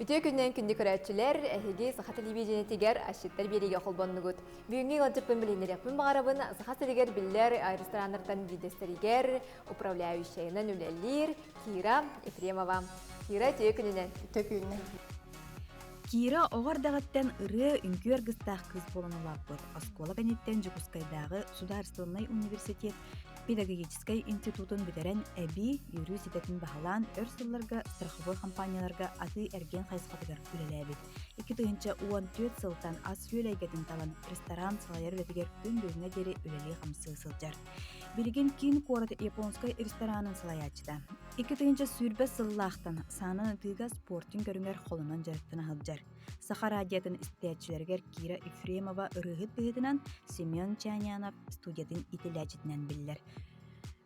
Үтүө күннэн күндү көрөөччүлэр, эһиги Саха телевидениетигэр асчыттар биэриигэ холбоннугут. Бүгүҥҥү ыалдьыппын билиһиннэриэхпин баҕарабын, Саха сиригэр биллэр рестораннартан биирдэстэригэр управляющайынан үлэлиир Кира Ефремова. Кира, үтүө күнүнэн. Үтүө күнүнэн. Кира оҕо эрдэҕиттэн ырыа, үҥкүү аргыстаах кыыс буолан улааппыт. Оскуола кэнниттэн Дьокуускайдааҕы судаарыстыбаннай университет педагогическай институтун бүтэрэн, эбии юрист идэтин баһылаан, өр сылларга страховой компанияларга атыы-эргиэн хайысхатыгар үлэлээбит. 2014 сылтан ас-үөл эйгэтин талан, ресторан салайар үлэтигэр күн бүгүҥҥэ диэри үлэлии-хамсыы сылдьар. Билигин киин куорат японскай ресторанын салайааччыта. 2020 сыллаахтан саанан ытыыга спортинг көрүҥэр холонон дьарыктана сылдьар. Саха радиотын истээччилэригэр Кира Ефремова ырыаһыт быһыытынан Семен Чанянов студиятын иитиллээччитинэн биллэр.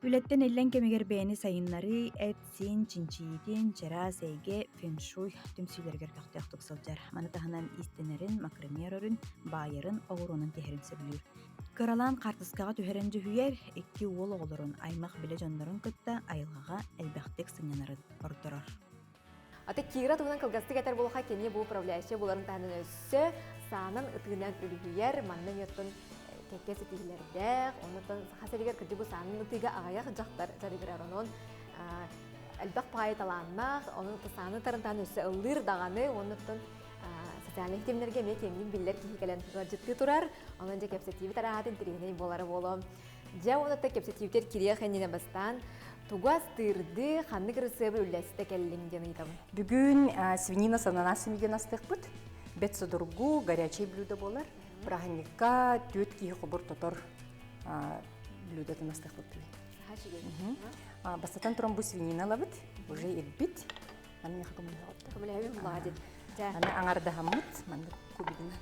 Үлэттэн иллэҥ кэмигэр бэйэни сайыннарыы, эт-сиин чинчийиитин, чараас эйгэ, фэншуй түмсүүлэригэр көхтөөхтүк сылдьар. Маны таһынан иистэнэрин, макраме өрөрүн, баайарын, оҕуруонан тиһэрин сөбүлүүр. Кыралаан хаартыскаҕа түһэрэн дьүһүйэр, икки уол оҕолорун, аймах-билэ дьоннорун кытта айылҕаҕа элбэхтик сынньанарын ордорор. Аты Кира туһунан кылгастык этэр буоллахха, кини бу управляющай буоларын таһынан өссө саанан ытыынан үлүһүйэр, манна эмиэ кэккэ ситиһиилэрдээх, оннуттан Саха сиригэр кырдьык бу саанан ытыыга аҕыйах дьахтар дьарыгырар, онон элбэх баҕайы талааннаах, онон сааны ытарын таһынан өссө ыллыыр даҕаны, оннуттан социальнай ситимнэргэ эмиэ киэҥник биллэр киһи кэлэн ыалдьыттыы турар, онон дьэ кэпсэтиибит арааһа интэриэһинэй буолара буолуо. Дьэ, уонна кэпсэтиибитигэр кириэх иннинэ бастаан тугу астыырдыы, ханнык ырысыабы үллэстэ кэллиҥ диэн ыйытабын. Бүгүн свинина с ананасами диэн астыахпыт. Бэт судургу, горячий блюдо буолар. Праздникка түөрт киһи хобур тотор блюдотын астыахпыт бүгүн. Бастатан туран бу свинина ылабыт, уже ирбит. Аны миэхэ көмөлөһөҕүт. Көмөлөһөбүн булаа Аны аҥардаһаммыт, маннык кубигынан.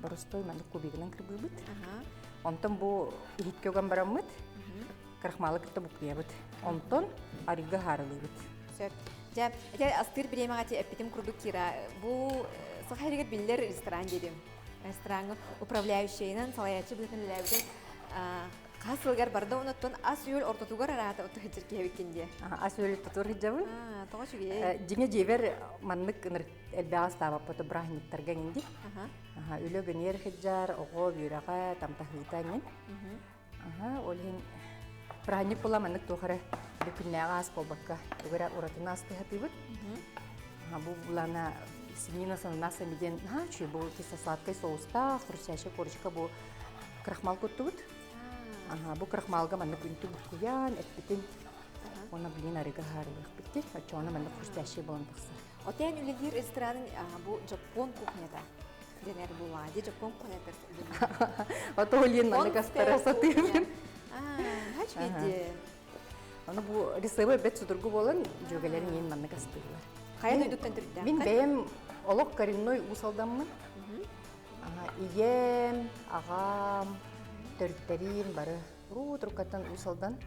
Боростой маннык кубигынан кырбыыбыт. Онтон бу иһиккэ уган бараммыт, крахмалы кытта буккуйабыт. Онтон арыыга хаарылыыбыт. Сөп. Дьэ, ити астыыр бириэмэҕэ ити эппитим курдук Кира, бу Саха сиригэр биллэр ресторан диэтим. Рестораҥҥа управляющайынан салайааччы быһыытынан үлэлээбитим. Хас сылыгар барда онуттан ас-үөл ортотугар араата оту сылдьар киһибиккин диэ. Ас-үөл ортотугар сылдьабын. Тоҕо үчүгэй. Дьиҥэ дьиэбэр маннык ынырык элбэҕи астаабаппыт бырааһынньыктарга эҥин дии. Үлэ гыныар сылдьар, оҕо үөрэҕэ, тамтаһыыта эҥин. Ол иһин бырааһынньык була маннык туох эрэ күннээҕи ас буолбакка, тугу эрэ уратыны астыһатыыбыт. Бу булана свинина с ананасами диэн наһаа үчүгэй бу кисло-сладкай соустаах, хрустящая корочка бу крахмал куттубут. Аха, бу крахмалга маннык үнтү буккуйан, эппитин уонна блин арыгы аһаарылыахпыт Оччоҕуна маннык хрустящий буолан тахсар. Отен үлэлиир ресторанын бу Дьоппуон кухнята дэнэр буолаа. Ди Дьоппуон кухнята Ото олин маннык астара сатыыбын. Аа, хач Аны бу рисовой бэт судургу буолан дьүөгэлэрим иин маннык астыыллар. Хайа дойдуттан төрүттээх? Мин бэйэм олох коренной уус алдаммын. Ийэм, аҕам, төрүттэрим бары уруу-туруккаттан Уус Алдан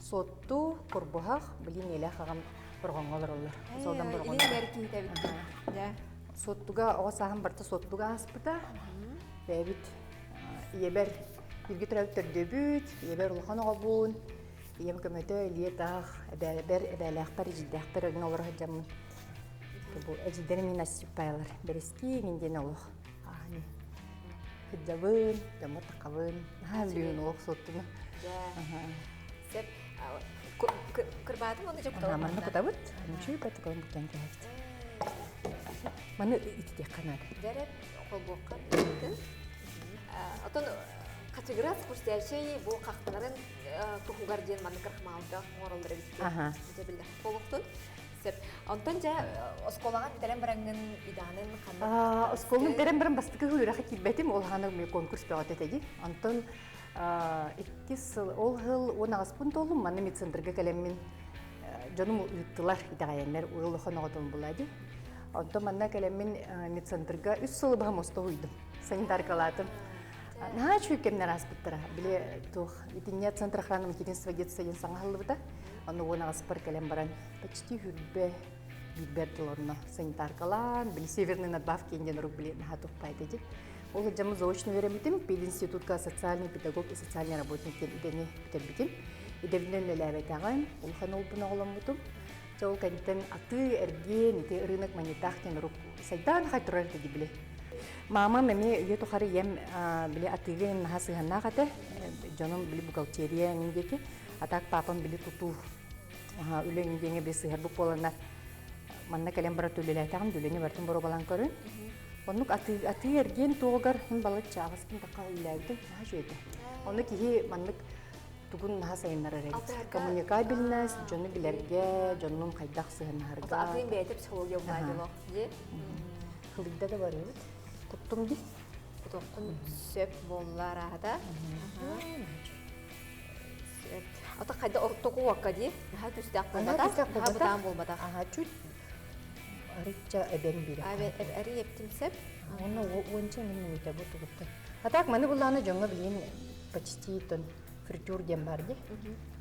Суотту, Курбуһах, билигин ийэлээх аҕам Борҕоҥҥо олороллор. Уус Алдан Борҕоҥҥо. Суоттуга оҕо сааһым барыта Суоттуга ааспыта. Бэйэбит ийэбэр бииргэ төрөөбүт төрдүөбүт, ийэбэр улахан оҕобун, ийэм көмөтө илиэ-таах, эбээлэбэр, эбээлээхпэр, эдьиийдээхпэр өрүн олоро сылдьаммын. Бу эдьиийдэрим мин Асиппаялар бэрэскии мин диэн олох Аани. Кырдьабын, дьоммор таххабын, наһаа үлүйүн олох суоттуна. Сеп кырбаатым оны жок Манна кутабыт. Ничего патыкалын бутан кэһэбит. Маны ититиэххэ наада. Дәреп холбуохха. Отон хачыгырас хрустящий бу хахталарын туһугар диэн маннык крахмалга оҥороллор эбит. Аха. Дьэ биллэр. Болуктун. Сөп. Онтон дьэ оскуолаҕа бүтэрэн бараҥҥын идэҕинэн ханна Оскуоланы бүтэрэн баран бастакы сыл үөрэххэ киирбэтим, ол хаана конкурс бөҕөтө этэ Онтон иккис сыл, ол сыл 18-пын туоллум, манна медцентрга кэлэммин дьонум ыыттылар итэҕэйэннэр ыал оҕотун була дии. Онтон манна кэлэммин медцентрга үс сылы быһа мосто уйдум, санитаркалаатым. Наһаа үчүгэй кэмнэр ааспыттара. Били туох итиннэ Центр охраны материнства детства диэн саҥа аһыллыбыта. Ону 18-пар кэлэн баран почти хүрбэ биирбэр дыл онно санитаркалаан, били северный надбавки диэн орук били наһаа тухпайда дии. Ол сылдьаммын заочно үөрэммитим, пединститутка социальный педагог и социальный работник диэн идэни бүтэрбитим. Идэбинэн үлэлээбэтэҕим, улахан уолбун оҕоломмутум. Чэ ол кэнниттэн атыы, эргиэн, ити рынок манньытаах диэн урук сайдаан хай турар этэ били. Маамам эмиэ үйэ тухары ийэм били атыыга эн наһаа сыһыаннаах этэ. Дьонум били бухгалтерия эҥин диэки. А так папам били тутуу үлэ эҥин диэҥэ били сыһарбыт буоланнар манна кэлэн баран үлэлээтэҕим, үлэни барытын боруобалаан көрүн. Оннук атыы, атыы эргиэн туоҕугар мин балачча аҕыспын тахха үлэлээбитим наһаа үчүгэй этэ. Ону киһи маннык тугун наһаа сайыннарар эбит. Коммуникабельность, дьону билэргэ, дьоннун хайдах сыһыаннаһарга. Атыын бэйэтэ психология булаадьылох дии. Хылыйда да барыбыт. Куттум дии. Кутуоххун сөп буолла араата. Сөп. Ата хайда ортоку уокка дии. Наһаа күүстээх буолбатах. Наһаа бытаан буолбатах. Аха, чуть арычча эбэн биэрэ. Эри эптим сеп. Уонна уонча минутэ бу тугуттан. А так маны буллаана дьоҥҥо билигин почти тон фритюр диэн бар дии.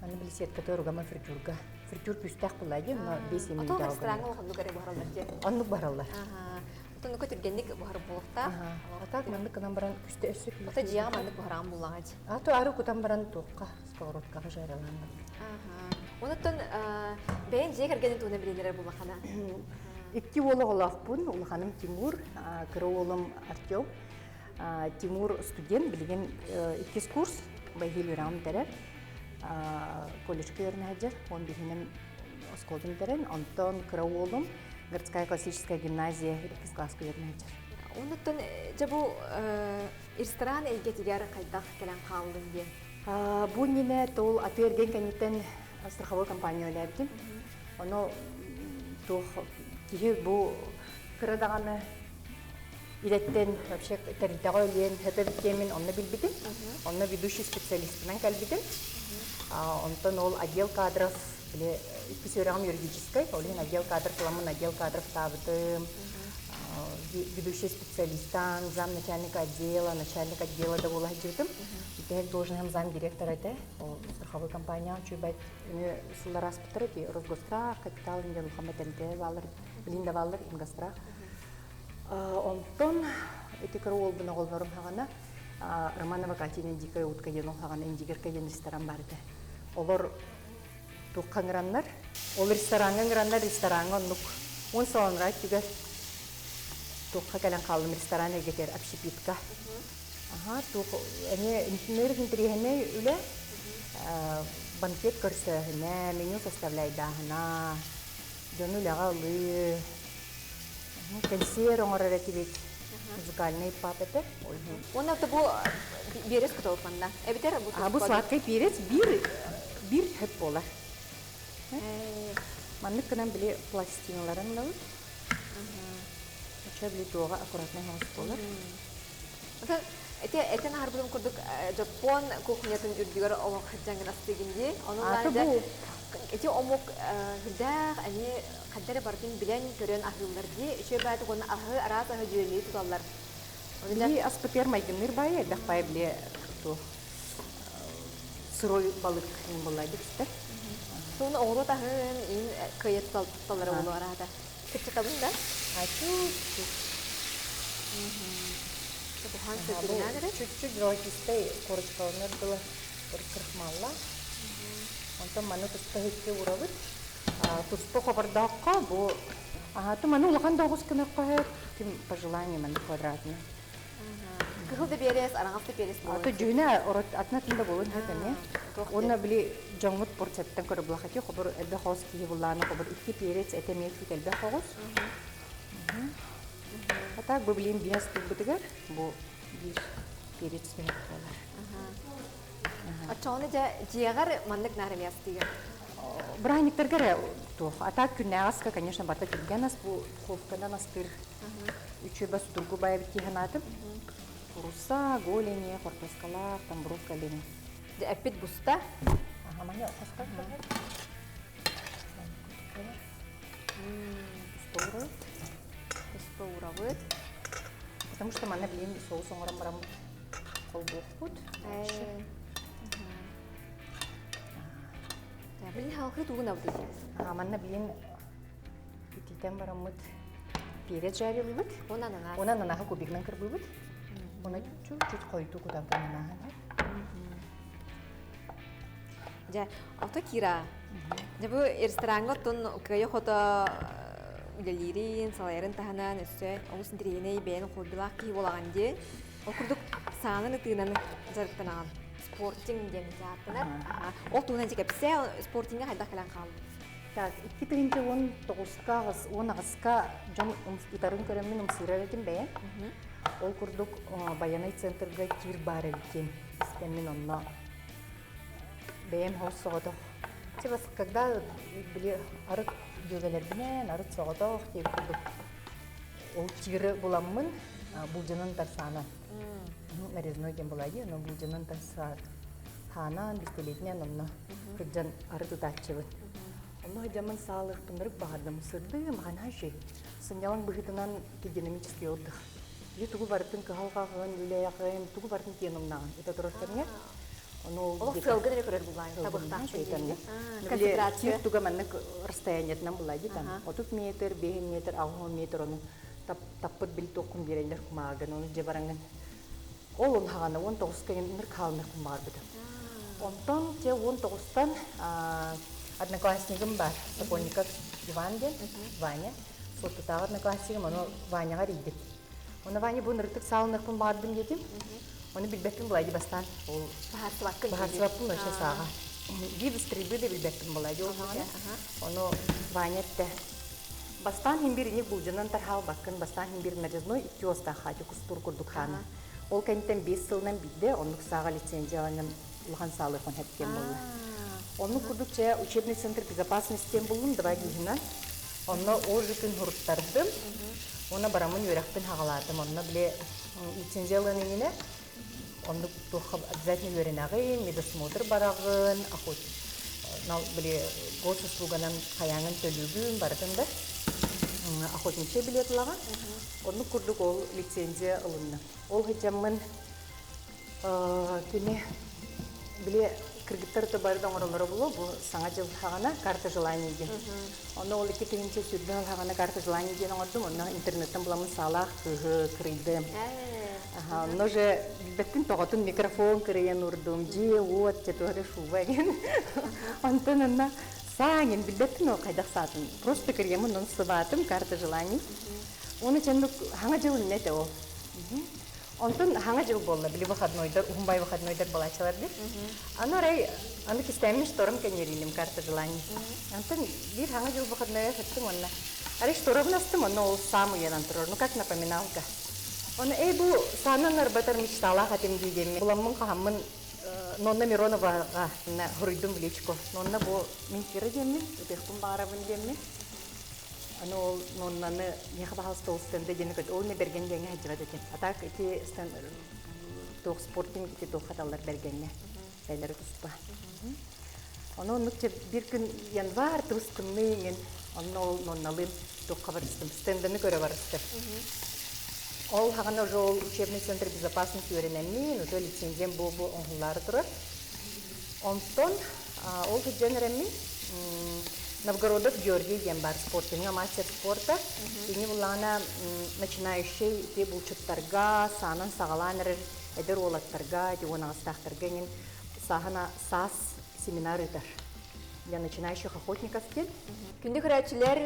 Аны били сетката уругама фритюрга. Фритюр күүстээх буллаа дии, но бес минут. Ото рестораҥҥа улаханнык эрэ буһараллар дии. Оннук буһараллар. Отонука түргэнник буһар буолуохтаах. А так маннык гынан баран күстэ өссө Ото дьиэҕэ маннык буһараан буллаҕа дии. А то ары кутан баран туохха сковородкаҕа жаралаан Онуттан бэйэн дьиэ кэргэнин туһунан билинэрэр буллахана. Икки уол оҕолоохпун, улаханым Тимур, кыра уолум Артем. Тимур студент, билигин иккис курс, Байһил үөрэҕин бүтэрэр. Колледжка үөрэнэ сылдьар, он биһиним оскуолатын бүтэрэн, онтон кыра уолум городская классическая гимназия иккис класска үөрэнэ сылдьар. Онуттан дьэ бу ресторан эйгэтигэр хайдах кэлэн хааллын диэн? Бу иннинэ тол атыы-эргиэн кэнниттэн страховой компания үлээбитим. Ону туох киһи бу кыра даҕаны идэттэн вообще тэрилтэҕэ үлээн хөп эбит диэммин онно билбитим. Онно ведущий специалистынан кэлбитим. Онтон ол отдел кадров били иккис үөрэҕим юридическай, ол иһин отдел кадров ыламмын отдел кадров таабытым. Ведущий специалистан, замначальника отдела, начальник отдела да буола сылдьыбытым. Бүтэһик должноһым замдиректор этэ. Ол страховой компания чуйбайт үнү сыллар ааспыттар эти Росгострах, Капитал диэн улахан бэтэнтэ баалар, билин да бааллар, Ингострах. Онтон ити кыра уолбун оҕолорум хаҕана Романова Катина Дикая утка диэн ол хаҕана Индигирка диэн ресторан бар этэ. Олор туохха ыҥыраннар? Ол рестораҥҥа ыҥыраннар, рестораҥҥа оннук уон салонра өттүгэр туохха кэлэн хааллым ресторан эйгэтигэр общепитка. Аха, туох эмиэ интимнэр интэриэһинэй үлэ банкет көрсөөһүнэ, меню составляйдааһына, дьону үлэҕэ ылыы, кэнсиэр оҥорор этибит, музыкальный пап этэ. Уонна бу биэрэс кутабыт манна. Эбитэр бу А бу сладкай перец биир биир хөп буолар. Маннык гынан били пластиналарын ылабыт. Очо били туоҕа аккуратнай оҥос буолар. Эти этен аһарбытым курдук Дьоппуон кухнятын үрдүгэр олох сылдьаҥҥын астыыгын дии. Онон Аты бу ити омук үрдээх эмиэ хайда эрэ барытын билэн көрөн аһыыллар дии. Үчүгэй баайдык уонна аһы араас аһы дьүөрэлии туталлар. Били аспытыгар майгынныыр баайы элбэх баайы били туох сырой балык буолла дикстер. Суун оҕуруот аһын иин кыайа туталлара буолуо араата. Кыччатабын да? А чуть-чуть. Бухан сырдыгынан эрэ? Чуть-чуть золотистай корочкаланар дылы крахмалла. Онтон маны туспа иһиккэ уурабыт. Туспа хобордооххо бу Ага, маны улахан да оҕус гынахха ким по желанию маны квадратный. Кыһыл да биэрэс, араҥас да биэрэс буолун. Аты дьүһүнэ орот атына да буолун сөп эмиэ. Уонна били дьоҥҥут порцияттан көрө булахати хобур элбэх оҕус киһи буллааны хобур икки перец этэ эмиэ чуть элбэх оҕус. А так бу билин биэс тылбытыгар бу биир перец түһэр буолар. Оччоҕуна дьэ дьиэҕэр маннык наар эмиэ астыыгын? Бырааһынньыктарга эрэ туох. А так күннээҕи аска, конечно, барыта түргэн ас. Бу духовканан астыыр үчүгэй судургу баайбыт дии санаатым. Курусса, голени, хортуоскалаах, там брокколи. Дьэ эппит буста. Ага, маны хоско Туспа Туспа уурабыт. Потому что манна билин соус оҥорон баран холбуохпут. Билин халқы тугун абдый? Манна билин ититен бараммыт перец жарилыбыт. Онан ананас. Онан анаһы кубигынан кырбыбыт. Оны чуть-чуть хойду кутабытын анаһын. Дьэ, ото Кира. Дьэ бу рестораҥҥа оттон кыайа-хото үлэлиирин, салайарын таһынан өссө олус интэриэһинэй бэйэн хоббилаах киһи буолаҕын диэн. Ол курдук саанан ытыынан дьарыктанаҕын. Спортинг диэн ааттанар. Ол туһунан дьэ кэпсээ, спортиҥҥа хайдах кэлэн хааллыҥ? Так, 2019-ка 18-ка дьон ытарын көрөммүн ымсыырар этим бэйэм. Ол курдук Байанай центрга тир баар эбит диэн истэммин онно бэйэм хос соҕотох. Типа когда били арыт дьүөгэлэрбинэн арыт соҕотох диэбит курдук ол тиры буламмын булдьанан тарсаанан нарезной диэн буолаа дии, но булдьанан тарсаанан бистэлиэтинэн онно кырдьан арыт ытааччыбын. Онно сылдьаммын саалыахпыннарык баҕардым сырдыы маҕана үчүгэй сынньалаҥ быһыытынан динамический отдых. Дьэ тугу барытын кыһалҕаҕын, үлэҕин, тугу барытын тиэн умнаҕын. Это турар кэмҥэ. Ону ол сыалгын эрэ көрөр булаан, табыктаах Концентрация. Туга маннык расстояниетынан булаа дии там. 30 метр, 5 метр, 60 метр ону таппыт бил туоххун биэрэллэр кумааҕыгын, ону дьэ бараҥын. Ол он хаҕана 19 кэлин ыныр хаалыныахпын баҕарбытым. Онтон те 19-тан одноклассникым бар, Сокольников Иван диэн, Ваня. Суоттутааҕы одноклассникым, ону Ваняҕа эрийдим. Ону Ваня бу ынырыктык саалыныахпын баҕардым диэтим. Ону билбэппин булай бастаан ол баһаарсыбаккын баһаарсыбаппын вообще сааҕа. Биир стрельбы да билбэппин булай ол хаҕана. Ону Ваня эттэ. Бастаан хин бир иник булдьанан тархаалбаккын, бастаан хин бир нарезной икки уостаах хаати кустуур курдук хаана. Ол кэнниттэн 5 сылынан биирдэ оннук сааҕа лицензияланан улахан саалыахын хэптиэн буолла. Оннук курдук чэ учебный центр безопасности диэн буллум, давай диһинэн. Онно ол же күн хуруттардым. Уонна бараммын үөрэхпин хаҕалаатым. Онно били лицензия ылыан иннинэ оннук туохха обязательно үөрэнэҕин, медосмотр бараҕын, охот били госуслуганан хайааҥын төлүүгүн барытын да охотничий билет ылаҕын. Оннук курдук ол лицензия ылынным. Ол сылдьаммын кини били кыргыттар да бары да оҥороллоро буолуо бу саҥа дьыл хаҕана карта желаний диэн. Онно ол 2020 сыл хаҕана карта желаний диэн оҥордум. Онно интернеттэн буламмын саалаах кыыһы кырыйдым. Онно же билбэппин тоҕотун микрофон кырыйан урдум, дьиэ уот четуһары шуба диэн. Онтон онно сааҥин билбэппин ол хайдах саатын. Просто кырыйаммын онно сыбаатым карта желаний. Оны чэннук хаҥа дьыл иннэ этэ ол. Онтон хаҥа дьыл буолла, били выходнойдар, уһунбай выходнойдар балаччалар дии. Аны арай, аны кистэммин шторым кэннирилим карта желаний. Онтон биир хаҥа дьыл выходнойа сыттым онно. Арай шторабын астым, онно ол саам уйанан турар, ну как напоминалка. Оны эй бу саанан арбатар мечталаах этим дии диэммин. Буламмын хаһаммын Нонна Мироноваҕа хоруйдум в личку. Нонна бу мин Кира диэммин, ытыахпын баҕарабын диэммин. Аны ол ноннаны миэхэ баһаалыста ол стенда диэни көт ол не бэргэн диэҥҥэ сылдьыбат этим. А так ити стен туох спортинг ити туох хаталлар бэргэҥҥэ бэлэри туспа. Ону оннук биир күн январь тыбыс тымныы иҥин онно ол нонналыын туохха барыстым стенданы көрө барыстым. Ол хаҕана уже ол учебный центр безопасности үөрэнэммин, уже лицензиям бу бу оҥоһуллаары турар. Онтон ол сылдьан эрэммин Новгородов Георгий диэн баар спортиҥҥа мастер спорта. Кини буллаҕына начинающий ити булчуттарга, саанан саҕалаан эрэр эдэр уолаттарга, ити уон аҕыстаахтарга иҥин сааһына саас семинар ыытар. Для начинающих охотников диэн. Күндү көрөөччүлэр,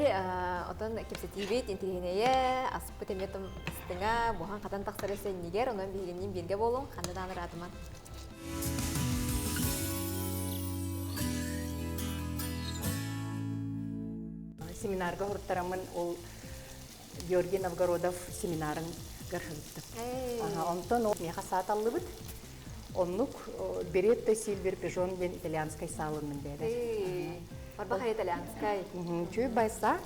отон кэпсэтиибит интириэһинэйэ, аспыт эмиэ тыстыҥа, буһан-хатан тахсар сэннигэр, онон биһигинниин бииргэ буолуҥ, ханна даҕаны ыраатыман. Семинарга уруттараммын ол Георгий Новгородов семинарын гарһыттым. Онтон ол миэхэ сааталлыбыт. Оннук Беретта Сильвер Пижон диэн итальянскай саалынным бэйэбэр. Барбаха итальянскай. Чүй байса.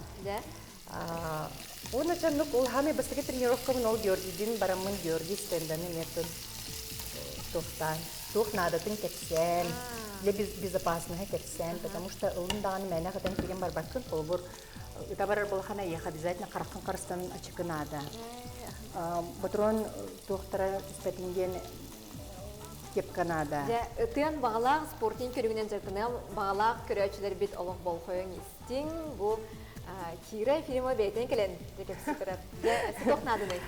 Уонна чаннык ол хамай бастакы тренировкабын ол Георгийдин бараммын Георгий стенданы мертон туохтаан туох наадатын кэпсээн для безопасности кэпсээн потому что ылын даҕаны мээнэ хатан киирэн барбаккын холобур ыта барар буолахана эйиэхэ обязательно хараххын харыстанын ачыкы наада ботурон туохтара түспэтин диэн кепка наада. Дьэ, ытыан баҕалаах спортинг көрүҥүнэн дьарыктаныан баҕалаах көрөөччүлэрбит олох болҕойон истиҥ. Бу Кира Ефимова бэйэтин кэлэн дьэ кэпсии турар. Дьэ, туох нааданый?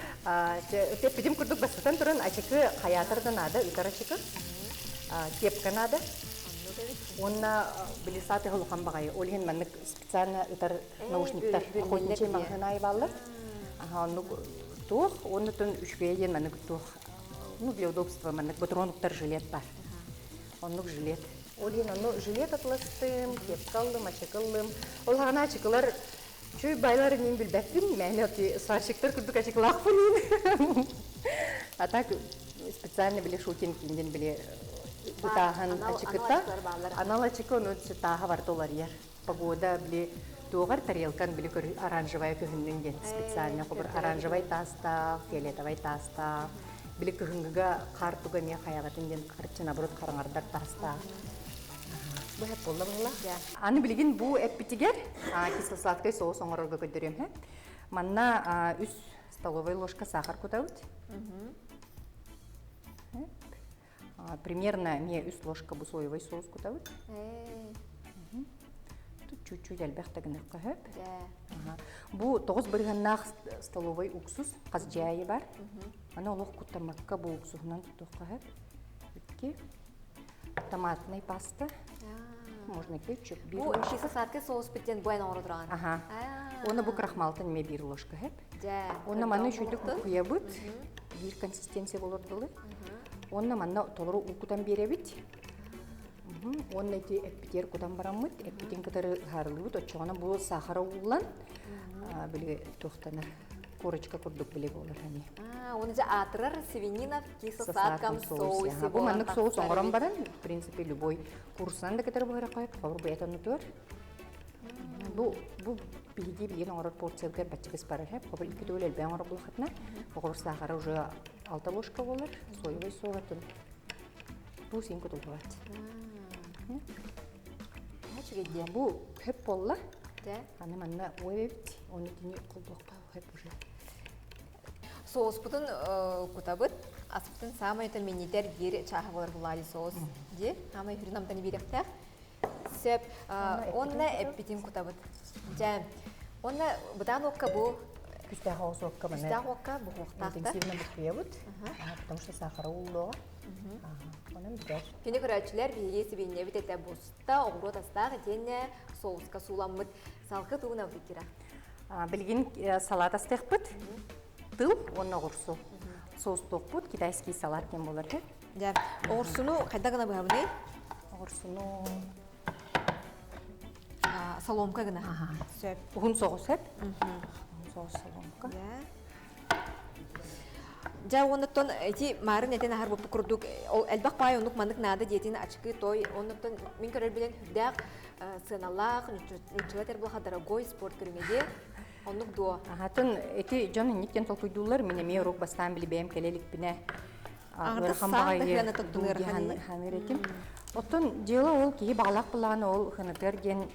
Дьэ, бүтүм курдук бастатан туран ачыкы хайаатар да наада, ытар ачыкы. Кепка наада. Оннук эбит. Уонна били саатыһа улахан баҕайы. Ол иһин маннык специально ытар наушниктар охотничий маҕаһыын аайы бааллар. Аха, оннук туох, уонна тон үчүгэйэ диэн маннык туох, ну, для удобства маннык ботуруон уктар жилет бар. Оннук жилет. Ол иһин онну жилет атластым, кепка ыллым, ачыкы ыллым. Ол хаҕана ачыкылар чүй байлар мин билбэппин, мээнэ оти сварщиктар курдук ачыкылаахпын иин. А так специально били шутинг диэн били ытааһын ачыкыта. Анал ачыкы ону тааһа барыта уларыйар. Погода били туоҕар тарелкан били оранжевая көһүннүн диэн специально хобур оранжевай таастаах, фиолетовай таастаах, били кыһыҥҥыга хаар туга эмиэ хайаҕатын диэн харчы наоборот хараҥардар таастаах. Бу эп буолла быһыылаах. Аны билигин бу эппитигэр кисло-сладкай соус оҥорорго көрдөрүөм һэ. Манна үс столовая ложка сахар кутабыт. Примерно эмиэ үс ложка бу соевай соус кутабыт. Тут чуть-чуть элбэх да гыныахха сөп. Бу 9 бырыһыаннаах столовый уксус хас дьээйи бар. Аны олох куттаммакка бу уксуһунан тутуохха сөп. Икки. Томатный паста. Можно кетчуп. Бу кисло-сладкий соус диэн буэн оҥоро тураҕын. Аха. Уонна бу крахмалтан эмиэ биир ложка сөп. Уонна маны үчүгдүк буккуйабыт. Биир консистенция болор дылы. Уонна манна толору уу кутан биэрэбит. Уонна ити эппитигэр кутан бараммыт, эппитин кытары ыһаарылыыбыт. Оччоҕуна бу сахара ууллан, били туохтанар корочка курдук били буолар ани. Оны же аатырар свинина в кисло-сладком соусе. Бу маннык соус оҥорон баран, в принципе, любой курсан да кытары буһара қойып, холобур бэйэтэ оннутугар. Бу биһиги билигин оҥорор порциябытыгар баччыгыс барар һэп. Холобур икки төгүл элбээн оҥорор буоллаххытына, оҕурур сахара уже алта ложка буолар, соевый соуһатын туу син кутуллубат. Үчүгэй Бу хөп буолла. Аны манна уэбит, оны тини холбуохха хөп уже. Соуспутун кутабыт, аспытын саамай миннитер биир чааһа болар булаали соус ди. Аамай хүрүн амтаны биирехтэх. Сөп, онна эппитин кутабыт. Дьэ, онна бытаан окка бу Күстээх оҕус окка мана. Күстээх окка буһуохтаахта. Интенсивно буккуйабыт, потому что сахара ууллуоҕа. Онон бүтэр. Кини көрөөччүлэр биһиги сибиинньэбит этэ буста, оҕуруот астаах итиэннэ соуска сууламмыт салгы тугун Кира. Билигин салат астыахпыт. Тыл уонна оҕурсу. Соустуохпут китайский салат диэн буолар. Дьэ, оҕурсуну хайда гына быһабыный? Оҕурсуну соломка гына. Сөп. Уһун соҕус сөп. Уһун соҕус соломка. Дьэ, оннуттан ити маарын этин аһар буппу курдук ол элбэх паай оннук маннык наада диэтин ачыкы той оннуттан мин көрөр билен хүрдээх сыаналаах нуччала этэр буолха дорогой спорт көрүҥэ дии оннук дуо. Ахатын ити дьон инниктен толкуйдууллар мин эмиэ урук бастаан били бэйэм кэлэ иликпинэ ыарахан баҕайы ханыыр этим. Оттон дьыала ол киһи баҕалаах буллаҕына ол ханатыар диэн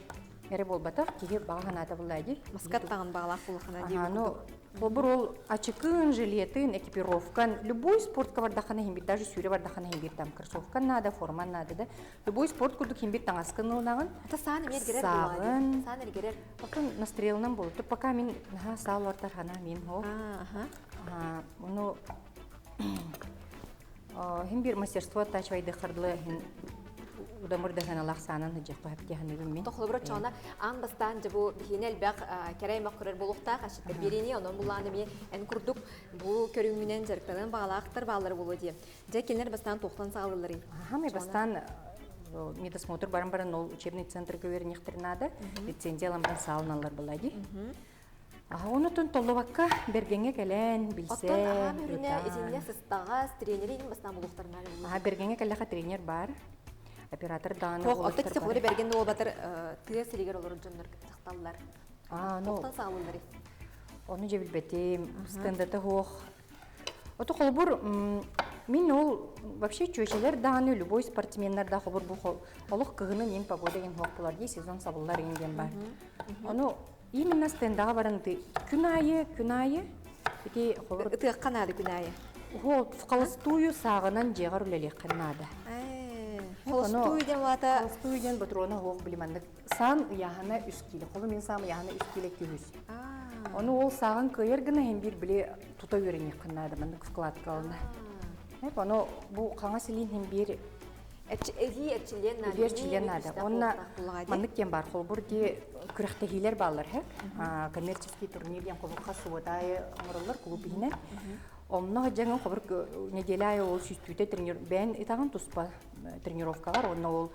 эрэ буолбатах, киһи баҕа санаата буллаа дии. Маскат таҕын баҕалаах буллахына дии. Ну, Бобур ол ачыкын, жилетын, экипировкан, любой спортка бардахана химбит, даже сүүрэ бардахана химбит там кроссовкан надо, форман надо да. Любой спорт курдук химбит таҥаскын ылынагын. Ата саан эмиэ эргэрэр. Сааҕын. Саан эргэрэр. Оттон настрелынан болу. Пока мин наха саал ортар хана мин хо. Ону хим бир мастерство тачвайды харлы хин удамыр даханалах саанан хыджакка хапти ханыбын мин. Тохлобура чона аан бастаан же бу биһине элбэх кэрэй мак көрөр болуктаах ашиттер берини онон булааны ми эн курдук бу көрүҥүнэн жарыктанан баалаахтар баалар болу дии. Же кинилер бастаан туохтан саалылары. Хами бастаан медосмотр баран баран ол учебный центр көвернехтер надо, лицензия ламбан саалыналар булади. Аха, онутун толлубакка бергеңе кэлэн, билсе. Оттон аха мөрүнэ итинне сыстаҕас тренери ин бастаан булуктарына. Аха, бергеңе кэллэхэ тренер бар. Оператор дааны. Тох, отто кисе холы берген болбатыр тыа сиригер олорор дьоннор сахталлар. А, ну. Тохтан саалылары. Ону же билбетим, стендата хуох. Ото холбур мин ол вообще чүөчэлэр дааны любой спортсменнар да холбур бу олох кыһыны нин погода ген хуох булар дии сезон сабыллар ген бар. Ону именно стендаға баран күн айы, күн айы ити холбур Ытыакка наады күн айы. Хо, холостую сааҕынан дьиэҕэр үлэлиэххин наада. Холостую диэн вата. Холостую диэн ботуруона хуох билиманнык саан ыйааһына 3 кило. Холу мин саам ыйааһына 3 кило 200. Ону ол сааҕын кыайар гына хем бир били тута үөрэниэххин наада маннык вкладка алына. Эп ону бу хаҥас илиин хем бир. Эбии эрчиллиэн наада. Эбии эрчиллиэн наада. Онно маннык диэн баар холбур дии күрэхтэһиилэр бааллар һэ. Коммерческий турнир диэн холбур хас суббота аайы оҥороллор клуб иһинэн. Онно дьаҥын холбур неделя аайы ол сүүстүүтэ тренер бэйэн итаҕын туспа тренировкалар онно ол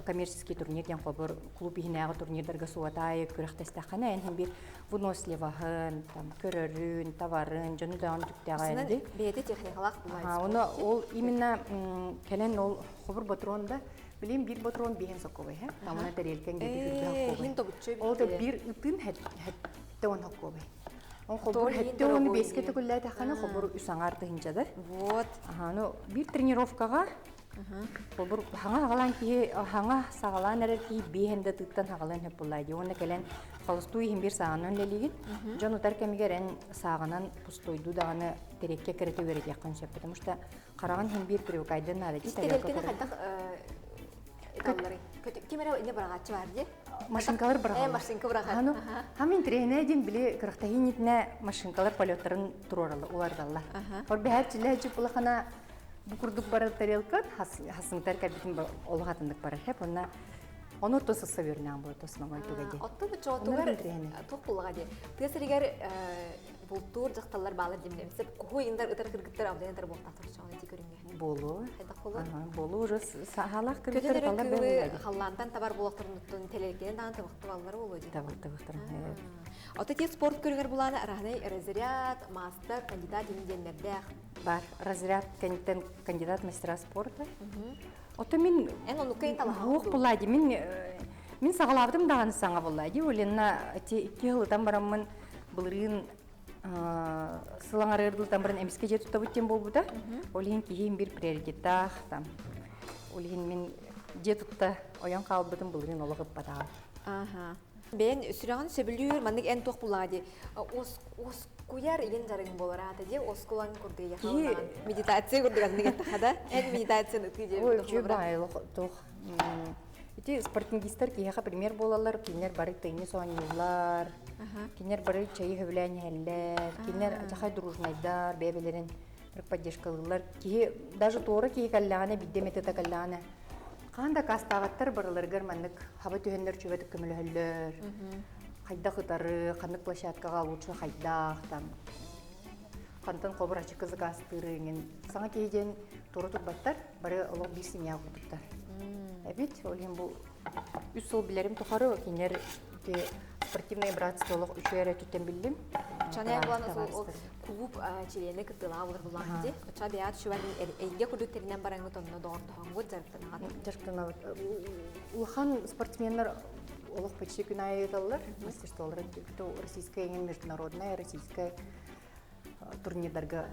коммерческий турнир диэн холбур клуб иһинээҕи турнирдарга суббота аайы күрэхтэстэххинэ эн иһин биир выносливаһын, там, көрөрүн, табарын, дьону даҕаны түктэҕэ Бэйэтэ техникалаах Оны ол именно кэлэн ол хобур ботурон да билим биир ботурон биһен сокковай хэ тамына тарелкаң дети хүрбэ Ол да биир ытын хэтте он хокковай. Он хобур хэтте оны беске төкүллээтэххинэ хобур үс аҥаар тыһынчадар. Вот. Аха, ну биир тренировкаҕа Холобур, хаҥа хаҕалаан киһи хаҥа саҕалаан эрэр киһи биэһэн да тыыттан хаҕалыан сөп буоллаа дии. Уонна кэлэн холостуу иһин биир сааҕынан үлэлиигин. Дьон утар кэмигэр эн сааҕынан пустойдуу даҕаны тирэккэ кэрэтэ үөрэтиэххин сөп. Потому что хараҕын иһин биир привыкайдан наада дии. Тарелканы хайдах ыталларый? Ким эрэ инне быраҕааччы бар дии? Машинкалар быраҕаллар. Машинка быраҕар. Хам интириэһинэй диэн били кырахтаһыы нитинэ машинкалар полеттарын туруораллар, улардаллар. Хор бэһэр чилэһэ чупулахана Бу курдук барар тарелкан хасыҥтар кэлбитин олох атыннык барар хэп онна ону то сысса үөрнээн буо тос мамай туга ди. Оттон чоотугар туох буллаҕа ди. Тыа сиригэр бултуур дьахталлар баалар димнем. Сеп куһу индар ытар кыргыттар абдан ытар буолтаахтар чоҕун ити көрүҥҥэ. Болу. Хайдах болу? Болу уже саһалаах кыргыттар талар бэллэри. Халлаантан табар буолахтарынуттун тэлэркенен даҕан табахты баллар болу ди. Табах табахтар. Ото те спорт көрүҥэр булааны араһынай разряд, мастер, кандидат диэннэрдээх. Бар разряд кэнниттэн кандидат мастера спорта. Ото мин Эн оннукка ин Уох булла ди мин мин саҕалаабытым даҕаны саҥа булла ди Оленна ити икки сылытан бараммын былырыын сылаҥарыырдылтан баран эмискэ дьиэ туттабыт диэн буолбута. Ол иһин киһим бир приоритеттаах там. Ол иһин мин дьиэ тутта ойон хаалбытым былырыын олох ыппатаҕым. Аха. Бэйэн сүрэҕин сөбүлүүр, маннык эн туох буллаҕа дии оскуйар иген жарыгын болар аата дии оскулан курдук яхалнаан медитация курдук аннык эттэхэ да эн медитацияны ытыы диэбит Ой, үчүгэй баҕайы туох ити спортингистар киһиэхэ пример буолаллар, кинилэр бары теннис оонньууллар, кинилэр бары чэйи сөбүлээн иһэллэр, кинилэр дьахай дружнайдар, бэйэ-бэйэлэрин поддержкалыыллар. Киһи даже туора киһи кэллэҕинэ, биирдэ эмэ тыта кэллэҕинэ Хаан да акаастаабаттар барыларыгар маннык хаба түһэннэр чүбэтик көмөлөһөллөр. Хайдах ытары, ханнык площадкаҕа лучше хайдах там хантан хобур ачыкы закастыыры иҥин саҥа киһи диэн тура турбаттар, бары олох биир семья курдуктар. Эбит, ол иһин бу үс сыл билэрим тухары кинилэр спортивное братство олох үчүгэй эрэ өттүттэн биллим. Чанай булан ол клуб чилиэнэ кыттыылаах булар буллаах ди. Оча бэйэҕит шүбэн эйгэ курдук тэринэн бараҥҥыт онно доҕордоһоҥҥут дьарыктанаҕыт. Дьарыктанабыт. Улахан спортсменнар олох почти күн аайы ыыталлар. Мастерстволары российская международная, российская турнирдарга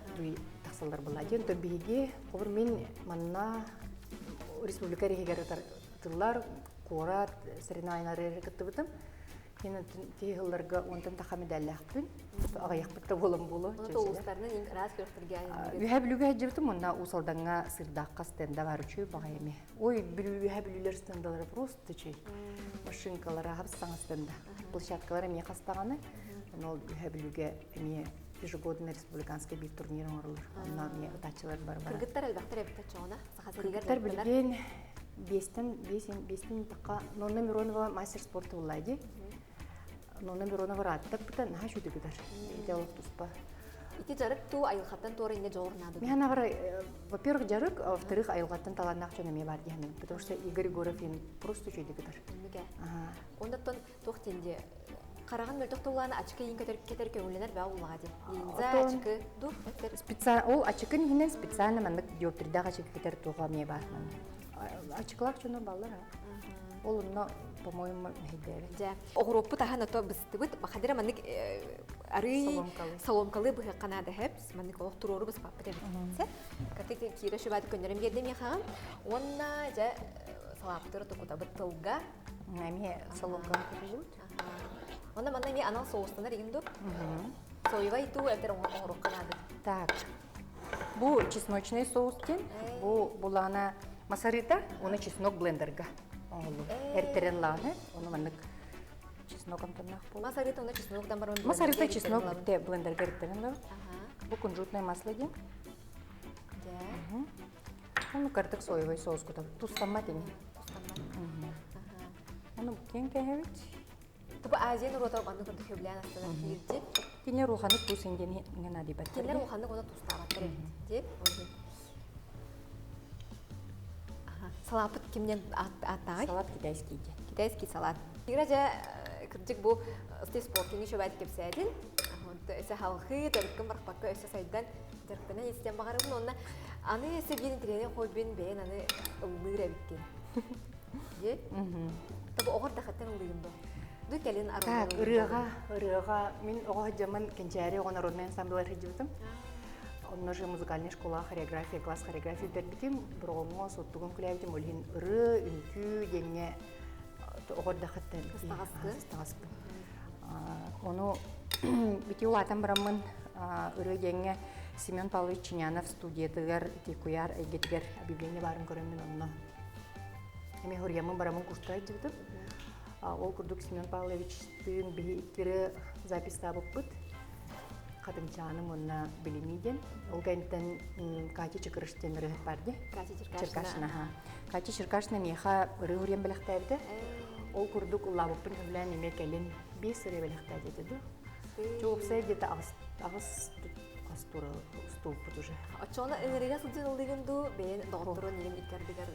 тахсаллар была. Диэн то биһиги хобур мин манна республика иһигэр ытыллар куорат соревнованиялары кыттыбытым. Мин тиһи сылларга онтон таха медаллаахпын. Аҕыйахпыт да буолан буолуо. Улуустарынан ыраас күрэхтэргэ Үһэ Бүлүүгэ сылдьыбытым уонна Уус Алдаҥҥа Сырдаахха стенда бар үчүгэй баҕайы эмиэ. Ой, Бүлүү Үһэ Бүлүүлэр стендалара просто үчүгэй. Машинкалара хап саҥа стенда. Площадкалара эмиэ хастаҕаны. Ол Үһэ Бүлүүгэ эмиэ ежегодно республиканский биир турнир оҥороллор. Онно эмиэ ытааччылар бар бар. Кыргыттар элбэхтэр эбит оччоҕуна. Саха сиригэр Кыргыттар билигин биэстэн биэстэн тахха Нонна Миронова мастер спорта буолла дии. Нонна Миронова ырааттаппыта наһаа үчүгэй Ити олох туспа. Ити дьарык туу айылҕаттан туора инне дьоҕур наада. Мин аҕара, во-первых, дьарык, а во-вторых, айылҕаттан талааннаах дьон эмиэ баар диэхинэн. Потому что Игорь Егоров им просто үчүгэйдик ытар. Иннике. Оннуттан туох диэн дии хараҕын мөлтөх туллаана ачыкы иин көтөр кетер көҥүллэнэр баа уллаҕа дии. Линза ачыкы ду эттер. Специально ол ачыкын иһинэн специально маннык диоптрийдаах ачыкы кетер туоҕа эмиэ баар маннык. Ачыкылаах дьоннор бааллар а. Ол онно, по-моему, мэһэйдээбэт. Дьэ, оҕуруоппут аһан ото быстыбыт. Махадира маннык арый соломкалы быһыахха наада хэп. Маннык олох туруору быспаппыт эбит. Каты киирэ шубаты көннөрөн биэрдим миэхэҕин. Уонна дьэ салааппытыр тукутабыт тылга. Эмиэ соломканы кутуллубут. Онно манна эмиэ анал соустанар игин ду? Соевай туу эбэтэр оҥоруохха наада. Так. Бу чесночный соус диэн, бу булаана масарыта, уну чеснок блендерга оҥолу. Эртерен лааны, ону маннык чеснок амтаннаах буолар. Масарыта уну чеснок дамбарон. Масарыта чеснок битте блендерга эртерен лабыт. Бу кунжутное масло диэн. Ону кырдык соевай соус кутабыт. Тустаммат ини. Тустаммат. Ону киэн кэһэбит. Тупа Азия норуота маннык курдук сөбүлээн астанар киирдит. Кинилэр улаханнык туус ингени наадыйбаттар. Кинилэр улаханнык оны тустаабаттар эбит. Диэн. Салааппыт кимнен ааттааҕый? Салат китайский диэн. Китайский салат. Игра дьэ кырдьык бу спортинг шөбәт кэпсээтин. Өсө халхыы, төрүккүн барахпакка өссө сайдан дьарыктанан истэн баҕарабын уонна аны өссө биир интэриэһинэй хоббин бэйэн аны ыллыыр эбиккин. Дьэ? Табы оҕор дахаттан ыллыгын дуо? Ду кэлин Так, ырыаҕа, ырыаҕа мин оҕо сылдьаммын Кэнчээри оҕо народнай ансамблыгар сылдьыбытым. Онно же музыкальная школа хореография, класс хореография бүтэрбитим. Бороҕоҥҥо суоттугун күлээбитим. Ол иһин ырыа, үҥкүү диэҥҥэ оҕо эрдэхиттэн ыстаҕаспын. Ону бити улаатан бараммын ырыа диэҥҥэ Семен Павлович Чинянов студиятыгар ити куйаар эйгэтигэр объявление баарын көрөммүн онно эмиэ хоруйаммын бараммын курска сылдьыбытым. Ол курдук Семен Павловичтыын биһи икки записьтаабыппыт. Хатыҥчааным уонна Билимии диэн. Ол кэнниттэн Катя Чыкырыш диэн ырыаһыт баар дии. Катя Черкашина. Катя Черкашина миэхэ ырыа уруйан бэлэхтээбитэ. Ол курдук ыллаабыппын сөбүлээн эмиэ кэлин биэс ырыа бэлэхтээти этэ дуу. Чуопсай где-то аҕыс аҕыс хас тура устууппут уже. Оччоҕуна ыҥырыыга сылдьан ыллыгын дуу, бэйэн доҕотторун иһин икки ардыгар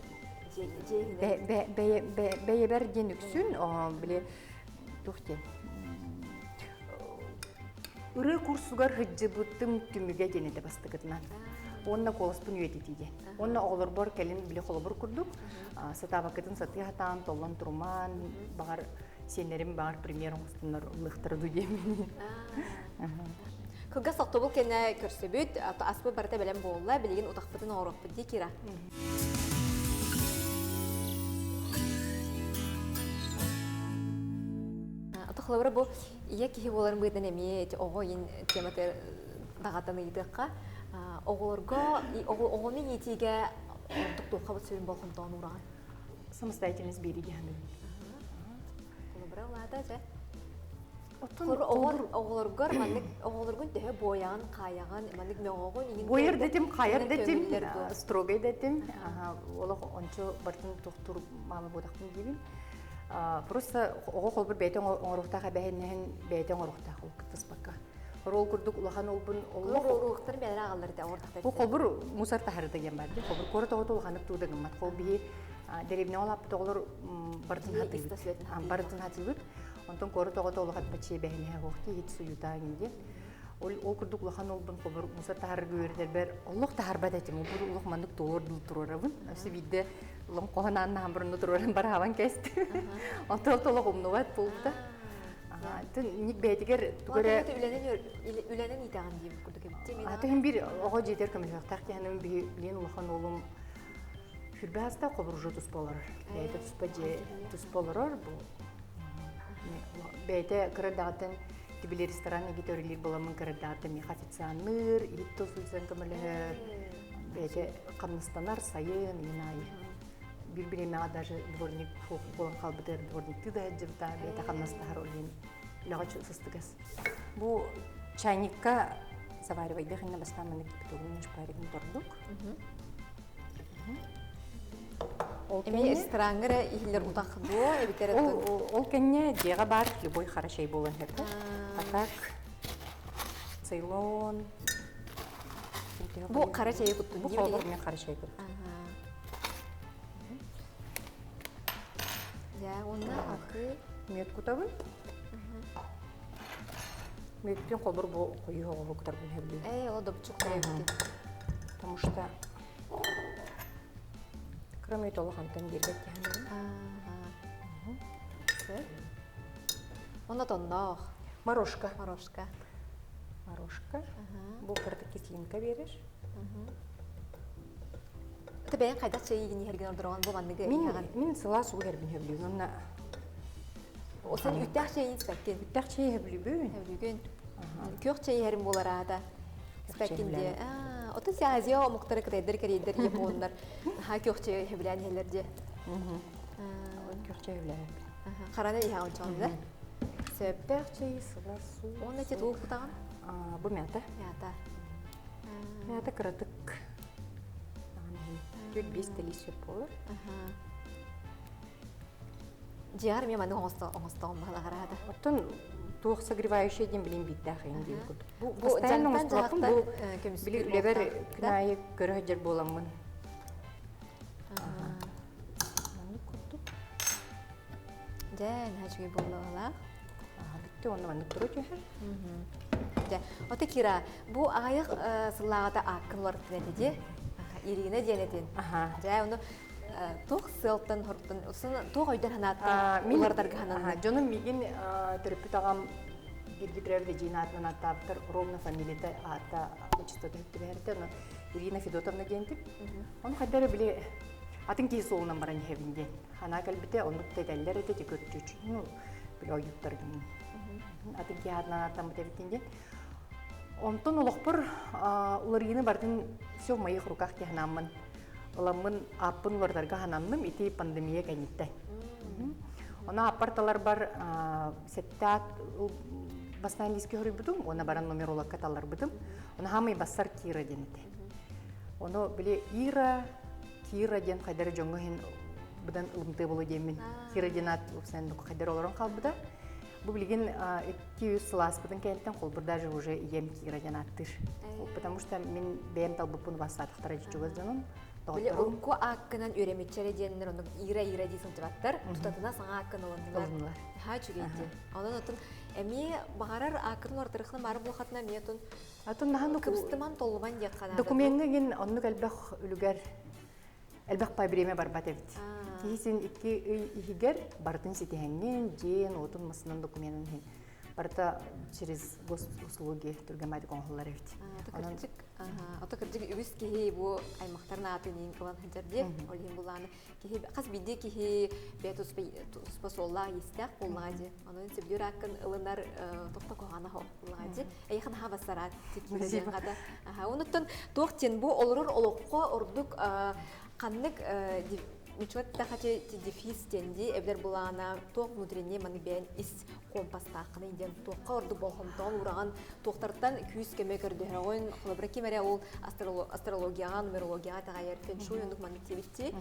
Бэйэбэр диэн үксүн, били туох диэн ырыа курсугар сылдьыбытым түмүгэ диэн этэ бастакытынан. Уонна куоласпын үйэтитии диэн. Уонна оҕолорбор кэлин били холобур курдук сатаабаккытын сатыы сатаан, толлон турумаан, баҕар сиэннэрим баҕар премьер оҥостоннор ыллыахтара дуу диэммин. Кылгас тохтобул кэннэ көрсөбүт, аспыт барыта бэлэм буолла, билигин утахпытын оҥоруохпут дии Кира. Холобура бу ийэ киһи буоларын быһыытынан эмиэ ити оҕо иин темата даҕатан ыйытыахха оҕолорго оҕону иитиигэ ордук туохха сүрүн болҕомтоҕун уураҕын? Самостоятельность биэрии диһаныгын. Холобура улаата дьэ. Оҕолоргор маннык оҕолоргун төһө буойаҕын, хаайаҕын, маннык мөҕөҕүн, иҥин Буойар дэтим, хайар дэтим, строгай дэтим. Олох ончу бартын тохтур маама буотахпын диибин. Просто оҕо холбур бэйэтэ оҥоруохтаах эбэһиннэһин бэйэтэ оҥоруохтаах ол кыттыспакка. Ол курдук улахан уолбун олох уруоктарын бэйэлэрэ аҕаллар этэ оҥортохтор. Бу холбур мусор таһарыта диэн бар. Холбур куорат оҕото улаханнык туу да гыммат. Хол биһи дэриэбинэ олааппыт оҕолор барытын хатыыбыт. Барытын хатыыбыт. Онтон куорат оҕото олох эппэчиэ бэһиниһэ хуохти иһит суйутаа диэн. Ол, ол курдук улахан уолбун холбур мусор таһарга үөрэтэрбэр олох таһарбат этим. Ол олох маннык туолуор дыл туруорабын. Өссө биирдэ лом хоһон ааннаһан бурунну туруоран бараабан кэстим. Онтон толох умнубат буолбута. Ник бэйэтигэр тугу эрэ үлэнэн иитэҕин диэбит курдук эбит. Аты иһин биир оҕо дьиэтигэр көмөлөһүөхтээх диэхинэн билиэн улахан уолум сүрбэ аста холбуржу туспа олорор. Бэйэтэ туспа дьиэ туспа олорор. Бу бэйэтэ кыра эрдэҕиттэн тибили ресторан эгит өрүлүүр буоламмын кыра эрдэҕиттэн миэхэ официанныыр, иһит тыл сылдьан көмөлөһөр. Бэйэтэ хамнастанар сайын, иин аайы. Биир бириэмэҕэ даже дворник буолан хаалбытыгар дворниктыы да сылдьыбыта, бэйэтэ хамнастаһар ол иһин үлэҕэ сыстыгас. Бу чайникка заваривайдых инна бастаан маннык кипятогун шпаригын тордук. Ол Эмиэ рестораҥҥа эрэ иһиллэр утах дуо эбэтэр Ол кэннэ дьиэҕэ баар любой хара чэй буолан сөп. А так Цейлон. Бу хара чэйи куттун Бу холбор мен хара чэй куттум. Дьэ, уонна акы Мүөт кутабын. Мүөттүн холбор бу хойуу оҕоһу кутарбын сөбүлүүр. Ээ, ол добчук кутабын. Потому что кыра мүөт олох антан биэрбэт диһанабын. Онно тонноох. Морошка. Морошка. Морошка. Бу кырдык кислинка берер. Ты бэйэн хайдах чэйигин иһэргин ордороҕун бу манныгы Мин мин сылаас уу иһэрбин сөбүлүүбүн. Онно Осон үттээх чэйин испэккин. Үттээх чэйи сөбүлүүбүн. Сөбүлүүгүн. Күөх чэй иһэрим буолар аата. Испэккин диэ. Отон си Азия омуктары кытайдар, корейдар, японнар наһаа күөх чэй сөбүлээн иһэллэр диэ. Күөх чэй сөбүлээбэппин. Хараны иһэҕин чоҕун да? Сөп. Үттээх чэй сылаас суу. Уонна ити тугу кутаҕын? Бу мята. Мята. Мята кыратык. 4-5 тэлии сөп буолар. Дьиэҕэр эмиэ маннык оҥостоҕум баһылаҕараата. Оттон туох согревающий диэн билин биирдээх иһин диэн курдук. Бу, бу постоянно оҥостубаппын, бу били үлэбэр күн аайы көрө сылдьар буоламмын. Маннык курдук. Дьэ, наһаа үчүгэй буолла Бүттэ уонна маннык тура түһэр. Дьэ, ото Кира, бу аҕыйах сыллааҕыта ааккын уларыттын этэ дии. Ирина диэн этин. Дьэ, ону туох сыалтан хоруттан, туох өйдөн санааттан уларытарга сананна? Дьонум миигин төрөппүт аҕам бииргэ төрөөбүт эдьиийин аатынан ааттаабыттар, ровно фамилията аата отчествота түбэһэртэ, ону Ирина Федотовна диэнтим. Ону хайда эрэ били атын киһи суолунан баран иһэбин диэн санаа кэлбитэ, оннук да этэллэр этэ, көрчүчү, ну, били ойууттаргын атын киһи аатынан ааттаммыт эбиккин диэн. Онтон олохпор уларыйыыны барытын все в моих руках диэн санааммын ыламмын ааппын уларытарга сананным ити пандемия кэнниттэн. Ону ааппар таларбар сэттэ бастаан лиискэ хоруйбутум уонна баран нумерологка талларбытым. Ону хаамай бассар Кира диэн этэ. Ону били Ира, Кира диэн хайдары дьоҥҥо иһин быдан ылымтыа буолуо диэммин Кира диэн аат уопсайынан хайдары олорон хаалбыта. Бу билигин 200 сыл ааспытын кэнниттэн холбур даже уже ийэм Кира диэн ааттыыр. Потому что мин бэйэм талбыппын убастаатахтара чугас дьонум. Били урукку ааккынан үөрэммитчэрэ диэннэр оннук Ира-Ира дии сылдьыбаттар. Тутатына саҥа ааккын ылыннылар. Ылыннылар. Наһаа үчүгэй дии. Онон отун эмиэ баҕарар ааккытын уларытарыхна баар буолхатына эмиэ отун Атын наһаа кыбыстыман толлуман диэххэ наада. Докумеҥҥа гин оннук элбэх үлүгэр элбэх пай бириэмэ барбат эбит. Киһи син икки ый иһигэр барытын ситиһэҥҥин, дьиэн, уотун, масынан докуменын иһин барыта через госуслуги түргэн оҥоһуллар эбит. Кырдьык, ото кырдьык үгүс киһи бу аймахтарын аатын иин ылан сылдьар дии. Ол иһин булааны киһи хас биирдии киһи бэйэ туспа суоллаах иистээх буоллаҕа дии. Онон сөбүлүүр ааккын ылынар тохто куһаҕана суох буоллаҕа дии. Эйиэхэ наһаа бассараат диэн хата. Онуттан туох диэн бу олорор олоххо ордук ханнык ничего тахачы дефис диэн дии эбэтэр булаана туох внутренний маны бэйэн ис компастааххыный диэн туохха ордук болҕомтоҕун уураҕын туохтартан күүс көмө көрдөһөҕүн холобура ким эрэ ол астрологияҕа нумерологияҕа итэҕэйэр фэншуй оннук маннык диэбиттии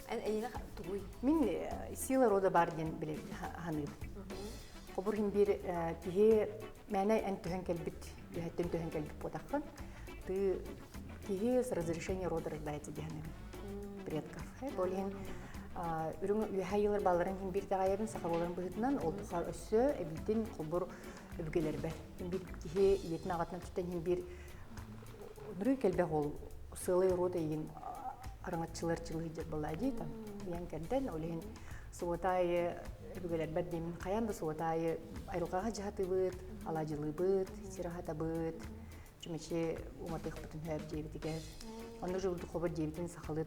эн эйиэхэ тугуй мин сила рода бар диэн билэ ханыыбын хобур иһин биир киһи мээнэ эн түһэн кэлбит үөһэттэн түһэн кэлбит буотаххын ты киһи с разрешения рода рождается диэн предков ол иһин үрүҥ үөһэ йылар балларын иһин биир итэҕэйэбин саха буоларын быһыытынан ол тухары өссө эбиитин холбур өбүгэлэрбэр биир киһи ийэтин аҕатын өттүттэн иһин биир нөрүй кэлбэх ол сыалай род эйигин араҥаччылар чылыһыйдьар балаа дии там ийэн кэрдэн ол иһин суотаайы өбүгэлэрбэр диэмин хайаан да суотаайы айылҕаҕа дьаһатыбыт алаадьылыыбыт сир аһатабыт чүмэчи уматыахпытын сөп диэбитигэр онно жолдухобут диэбитин сахалыы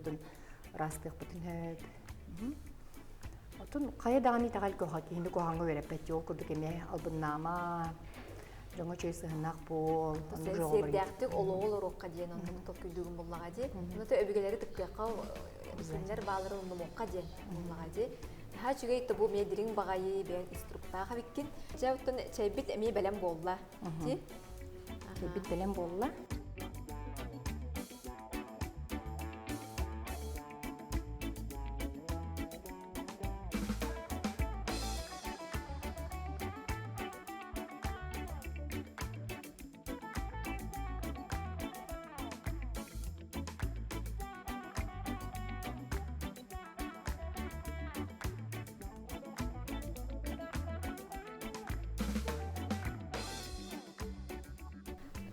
ыраастыахпытын сөп Отун хайа даҕаны итэҕэл куһаҕа киһини куһаҕаҥҥа үөрэппэт ол курдук эмиэ албыннаама дьоҥҥо үчүгэй сыһыаннаах буол сиэрдээхтик олоҕу олоруохха диэн оннук толкуйдуурум буллаҕа дии ону өбүгэлэри тыктыахха синнэр баалары умнумуохха диэн буллаҕа дии наһаа үчүгэй тобу эмиэ дириҥ баҕайы бэйэн инструктаах эбиккин дьэ оттон чэйбит эмиэ бэлэм буолла дии чэйбит бэлэм буолла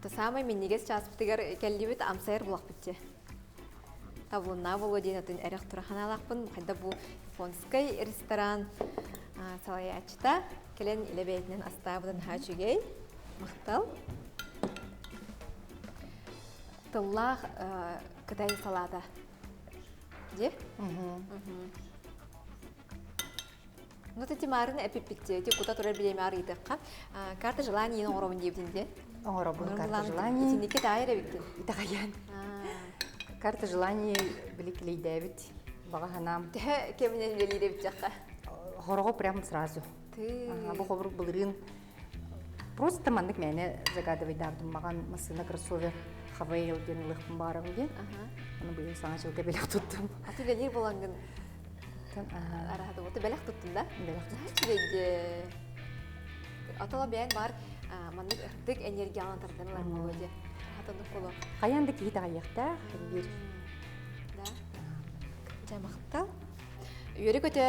Это самый минньигэс чааспытыгар кэллибит амсайар булахпыт дьэ. Табылыннаа буолуо диэн атын эрэх тура ханаалаахпын. Хайда бу японскай ресторан салайааччыта кэлэн илэ бэйэтинэн астаабытын наһаа үчүгэй. Махтал. Тыллаах кытай салата. Дьэ? Ну, ты марын эпиппитти, ти кута турар бириэмэ арыйтыкка. Карта желаний оҥоробун диэбитин дии. Оҥоробун карта желаний. Итинникке таайар эбиккин. Итэҕэйэн. Карта желаний били килейдээбит баҕа санаам. Төһө кэминэн үлэлиир эбиттэххэ? Хороҕо прям сразу. Бу хобурук былырыын просто маннык мээнэ загадывайдаабытым маҕан массыына кроссовер. Хавейл диэн ылыахпын баарым диэн. Аны быйыл саҥа дьылга бэлэх туттум. Аты үлэлиир буолаҥҥын араһата буолта бэлэх туттун да? Бэлэх туттум. Үчүгэйде. Атала бэйэн бар маннык ырдык энергиялан тардан ылар буолуо дии. Хатаннык боло. Хайан да киһи таҕайыахтаах биир. Да. Дьэ махтал. Үөрэ-көтө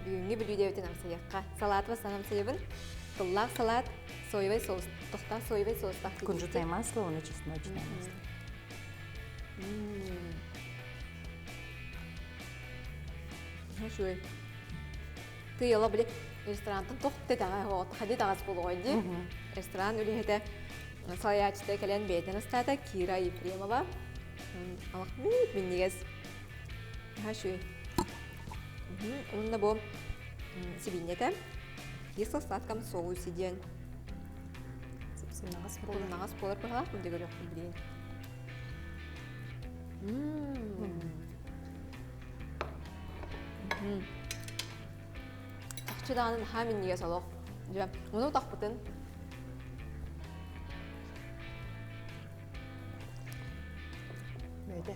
бүгүҥҥү бүлүүдэбитин амсайыахха. Салаат бастан амсайабын. Тыллаах салаат, соевай соус, тохтоох соевай соустаах. Кунжутное масло, ону чесночное масло. Үчүгэй. Тыйала били ресторантан тох тэтэҕэ хади таҕас буолуоҕай дии. Ресторан үлэһитэ салайааччыта кэлэн бэйэтин астаата Кира Ефремова. Алах бит минньигэс. Үчүгэй. Уонна бу сибиинньэтэ кисло-сладком соусе диэн сыпсымнаҕас буолар. Сыпсымнаҕас буолар быһалаах мин көрүөхпүн билигин. Чахчы даҕаны наһаа минньигэс олох. Дьэ, ону утахпытын Бөтө.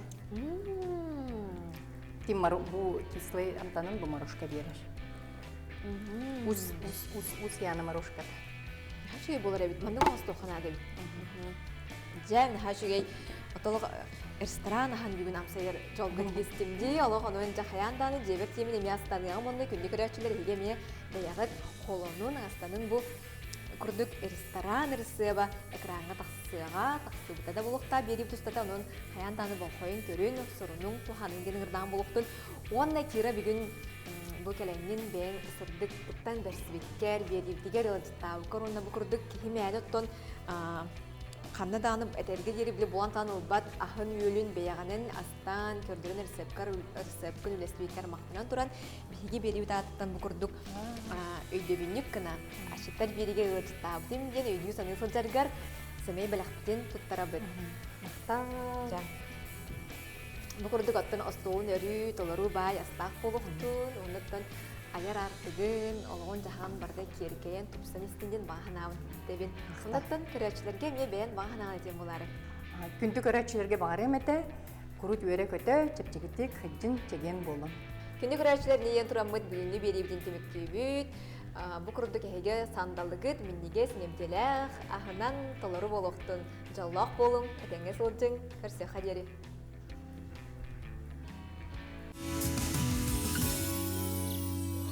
Тим бу кислый амтанын бу морошка биэрэр. Ус ус ус ус яна морошката. Наһаа үчүгэй буолар эбит. Маннык оҥостуохха наада эбит. Дьэ, наһаа үчүгэй. Отолох ресторан аһан бүгүн амсайар дьолго тигистим дии. Олох онон дьэ хайаан даҕаны дьиэбэр тиэмин эмиэ астаныаҕым уонна күндү көрөөччүлэр эһиги эмиэ бэйэҕит холонун, астанын бу курдук ресторан ырысыаба экраҥҥа тахсыаҕа, тахсыбыта да буолуохтаах биэрии тустата онон хайаан даҕаны болхойун көрүн, сурунуҥ, туһаныҥ диэн ыҥырдаан буолуохтун. Уонна Кира бүгүн бу кэлэҥҥин бэйэҥ сырдык тыктан бэрсибиккэр, биэриибитигэр ыалдьыттаабыккар уонна бу курдук киһи мээнэ оттон ханна даҕаны этэргэ диэри били буолан таан ылбат аһын-үөлүн бэйэҕинэн астаан көрдөрөн рецепкар рецепкын үлэстибиккэр махтанан туран биһиги биэриибит аатыттан бу курдук өйдөбүнньүк гына асчыттар биэриигэ ыалдьыттаабытым диэн өйдүү-саныы сылдьаргар сэмэй бэлэхпитин туттарабыт. Махтал. Бу курдук оттон остуолун өрүү, толору баай астаах буолуохтун, оннуттан айар аартыгын, олоҕун-дьаһаҕын барыта киэркэйэн, тупсан истин диэн баҕа санаабын этэбин. Оннуттан көрөөччүлэргэ эмиэ бэйэн баҕа санааҕын этиэн буолаары. Күндү көрөөччүлэргэ баҕарыам этэ, курут үөрэ-көтө, чэпчэкитик, сылдьын, чэгиэн буолун. Күндү көрөөччүлэр ниийэн тураммыт бүгүҥҥү биэриибитин түмүктүүбүт. Бу курдук эһиги сандалыгыт минньигэс, нэмтиэлээх, аһынан толору буолуохтун. Дьоллоох буолуҥ, этэҥҥэ сылдьыҥ, көрсүөххэ диэри.